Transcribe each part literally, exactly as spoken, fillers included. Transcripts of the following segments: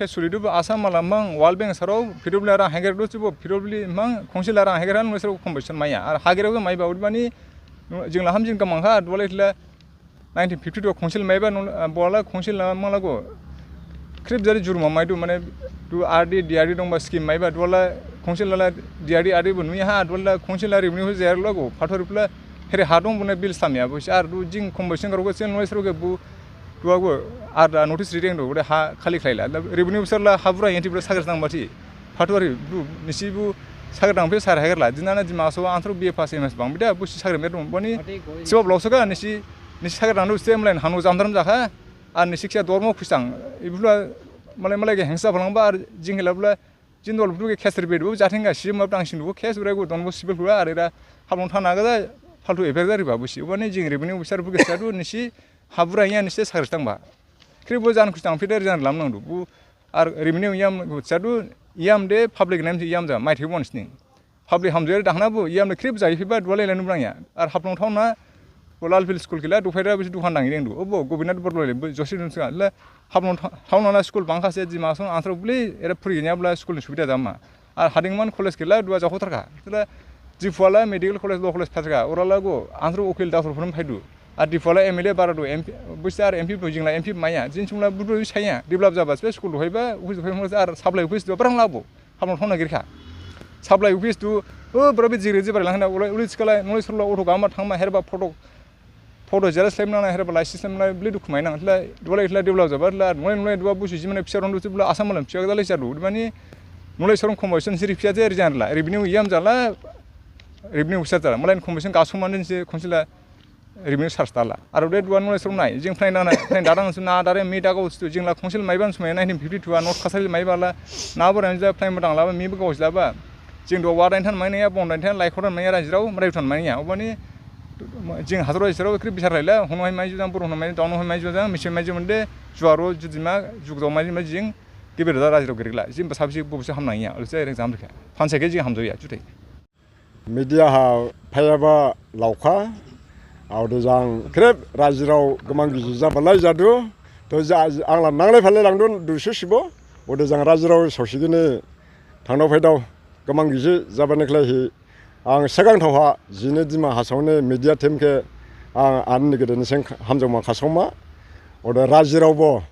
Sulidu bo Assam mala mang World Bank sarao P W D la rang haiger du thibo P W D mang council la rang haiger han nolai sarao compensation maiya. Ar haiger bo maiba odebani jing la hamjing khamang kha duha lai thila nineteen fifty two council maiba nol-, ah, bo la council la mang lago. Khrip jari juruma maidu mane du R D D R D dongba scheme maiba duha la council la D R D R D bo nuya ha duha la council la revenue jaya lago. Phathar pula here ha dong bone bill samya bo ar du jing compensation karo ko sen nolai sarao khe bu Duha go ar da notice riding do, ode ha khali khlaila. Da revenue officer la habura yenti bura sagri nang mati. Phatwari bu nisi bu sagri nang phe sar hagar la. Dinana Dima Hasao anthro B A pass M S bang bida bu si sagri mer dong boni. Siwa blok soka nisi, nisi sagri nang do stem line hanu jamdram jakha. Ar nisi kya dormo khusang. Ibula malai malai ge hengsa phalangba ar jingla bula jindol bu ke khesri bedu jathing ga si ma dang sing du khes bura go don bu sibil bura ar ira hablong thana ga da phaltu efer da riba bu si. Ubani jing revenue officer bu ke sadu nisi Habura iya nisi sagri thangba. Khrip bo jan khustang phide jan lam nangdu. Bu ar revenue yam sadu yam de public nam si yam ja mai thibon sning. Public hamjere dakhna bu yam de khrip jai phiba duha lai lanu brangya. Ar hablong thaona bo Lal Field school kila duphaida bisi dukhan dang ring du. Obo Gobinath Borloi le bu josi dun sga le hablong thaona la school bangkha se Dima Hasao anthro buli era phuri nya bula school ni subida jamma. Ar hadingman college kila duha jakho tharkha. Tila Diphuala medical college, law college phathakha. Orala go anthro ukil doctor phunum phaidu. Ar Diphuala M L A bara du, M P, busi ar M P bo jingla M P maya. Jin sumla budu saya. Develop jaba spe school hoiba, office hoiba ar supply office du barang labo. Hablong thaona girkha. Supply office du, o brabi jiri jibari langhana ulai uli skala nolai sarao la auto gama thangma herba photo Photo jera slem nang, herba laisi slem nang, beli dukhu mai nang, tla, duha lai tla develop jaba, tla, nolai nolai duha busu jimane pisa rondu tla, Assam malam pisa gada lai jadu, mani nolai sarao compensation siri pisa je rijan la, revenue yam jala, revenue pisa jala, malai compensation gasumane se council la revenue sar stala. Aro de duha nolai sarao nai, jing phain nang, phain darang suna, dare mi dago stu, jing la council maiban sumai nineteen fifty two a North Khasali maiba la, na bo ranja phain madang laba, mi bo gaus laba. Jing duha wadain than mainaya, bondain than, laikhoran mainaya, rajirao, mrai than mainaya. Obani Jing hazro isro kri bisar laila, hono hai mai jujang, buru hono mai, dono hai mai jujang, misi mai jumande, juaro, judima, jugdo mai jumande jing, gibir da rajirao girikla, jing basa bisi bubsi hamnang ya, ulse reng jam rikha. Phansa khe jing hamjaoya, juthai. Media ha phayaba laokha, aode jang khrip rajirao gmang giji jabalai jadu, to ja, angla nanglai phalai langdu, dusu sibo, ode jang rajirao saosigini thangnao phaidao, gmang giji jabani khlaihi, Ang segang thaoha jini Dima Hasao ni media team khe ang ani gede ni seng hamjaoma khasaoma. Ode rajirao bo,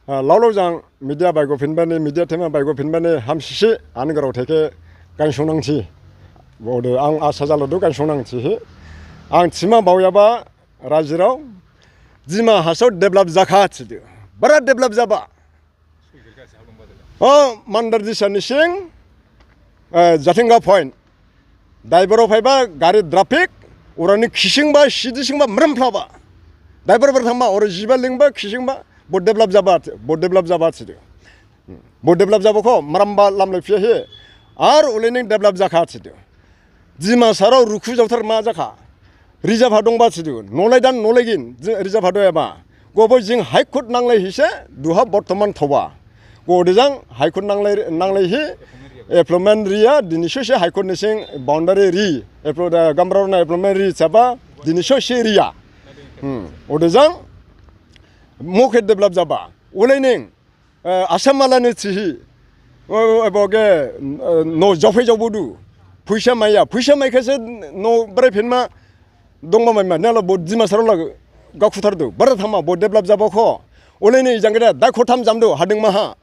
ah, laolao jang media baigo phinbani, media team baigo phinbani hamsisi ani grao theke gansung nangsi. Ode ang asa jalodu gansung nangsi hi. Ang thima baoyaba rajirao Dima Hasao develop jakha thidu. Bara develop jaba. O Mandar disa ni sing, eh, Jatinga point. Daiboro phaiba gari traffic, urani khisingba, sidisingba, mrem phlaba. Daiboro bar thangma, oro jiba lingba, khisingba, bo develop jaba, bo develop jaba thidu. Bo develop jaba kho, mramba lamlai phiya he. Ar ulening develop jakha thidu. Dima sarao rukhu jaothar ma jakha. Reserve ha dongba thidu. Nolai dan nolai gin, ji-, reserve ha doyaba. Gobo jing High Court nanglai hise, duha bortoman thoba. Go odejang High Court nanglai, nanglai hi, appointment riya, dini sosi High Court ni sing boundary ri. Appro-, da, gambrao na appointment ri chaba, dini sosi riya. Hmm. Odejang, mokhe develop jaba. Ulaining, Eh, Assam mala ni thihi. O, o, ebo ge, eh, no jaophai jaobodu. Phuisa maiya. Phuisa maikhase no brai phinma dongma maima. Nalo bo Dima sarao la gakhuthar du. Bara thangma bo develop jaba kho. Oleni jangede dai khotham jamdu hading maha.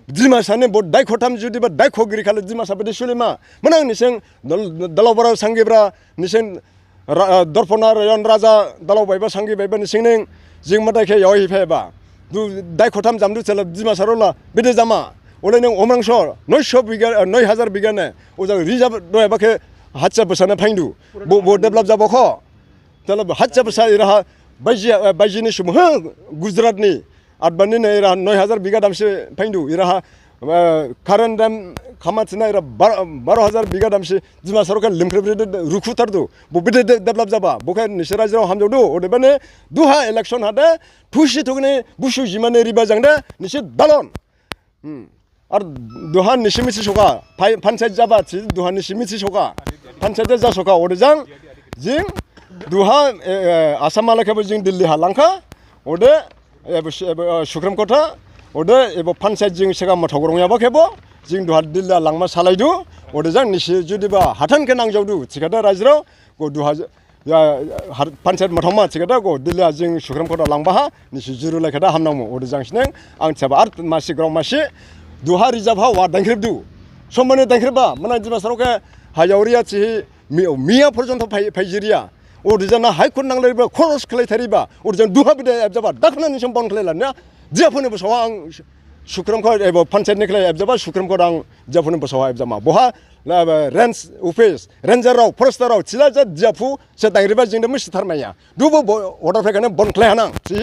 Dima sani bo dai khotham judi ba dai kho giri khale Dima sabede sulima. Manang niseng dal-, dalao bara sangi bra niseng Ra-, ah, Dorpona Rayon Raja dalao baiba sangi baiba ni singning jing madai khe yao hi phaiba. Du dai khotham jamdu chela Dima sarao la bide jama. Ole neng Omrangso noisho bigha, ah, noi hajar bigha ne. Ojang reserve doyaba khe hatsa bwsana phaindu. Bo, bo develop jabo kho. Tela hatsa bwsa iraha baiji, ah, baiji ni sum ha Gujarat ni. Adbani ne ira noi hajar bigha damsi phaindu, iraha, eh, current dam khama thina ira bar-, baro hajar bigha damsi Dima sarao khe limkhre bide rukhu thardu, bo bide de-, develop jaba, bo khe nisi rajirao hamjaodu, odebani duha election hade thusi thugni busu jimane riba jangde nisi dalon. Hmm. Ar duha nisi mithi soka, phai-, phanchayat jaba thi duha nisi mithi soka. Phanchayat ja soka, ode jang, jing, duha, eh, eh, Assam mala khebo jing Delhi ha langkha, ode, eh, bo, eh, bo, eh, Supreme Court ha, Ode ebo panchayat jing sega mathok rongyaba khebo, jing duha Delhi langma salaidu, ode jang nisi judiba hathan khe nangjaodu, thikhade rajirao, go duha, ya, har-, panchayat mathokma thikhade go Delhi jing Supreme Court langbaha, nisi juru laikhade hamnangmu, ode jang sineng, ang thiyaba ar masi grong masi, duha rijabha wa dangkhribdu. Somani dangkhriba, mana Dimasarao khe, ha yaoriya thihi, mi-, miya porjonto phai-, phaijiriya. Ode jang na High Court nanglaiba, khoros khlaithariba. Ode jang duha bide ebjaba, dakhna nisom bon khlailaniya. Diyaphuni bosawa ang Supreme Court, ebo panchayat ni khlai ebjaba, Supreme Court ang diyaphuni bosawa ebjama. Boha, la, range office, ranger rao, forester rao, thila ja diyaphu, se dangriba jingde musi tharmaiya. Dubo bo, order phaikhane bon khlaihanang, si,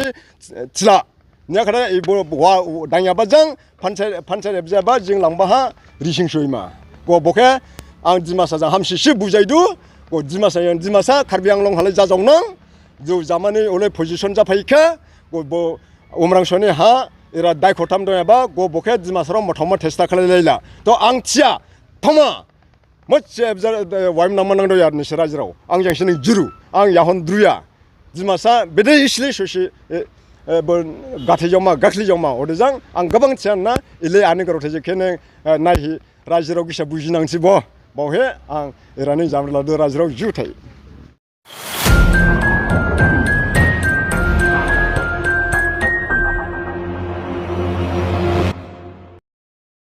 thila. Niya khade ebo wa, dangyaba jang, panchayat, panchayat ebjaba jing langbaha, rising soima. Go bokhe, ang Dimasa jang hamsi si bujaidu, go Dimasa jang Dimasa, Karbi Anglong halai jajaonang, jo jamani ole position japhaikha, go bo, Umrangso ni ha, era daikhotham dongyaba, go bokhe Dimasarao mathokma thesta khlailaila. To ang thiya, thoma, mo se ebja, eh, waim nangma nangdu ya nisi rajirao. Ang jang sining juru, ang yahon druya. Dimasa bede isli sosi, eh, eh, bo gathai jongma, gakhli jongma, ode jang, ang gabang thiya na, ile ani grothe je khene, eh, naihi, rajirao gisa bujinangsi bo. Baohe, ang erani jamriladu rajirao juthai.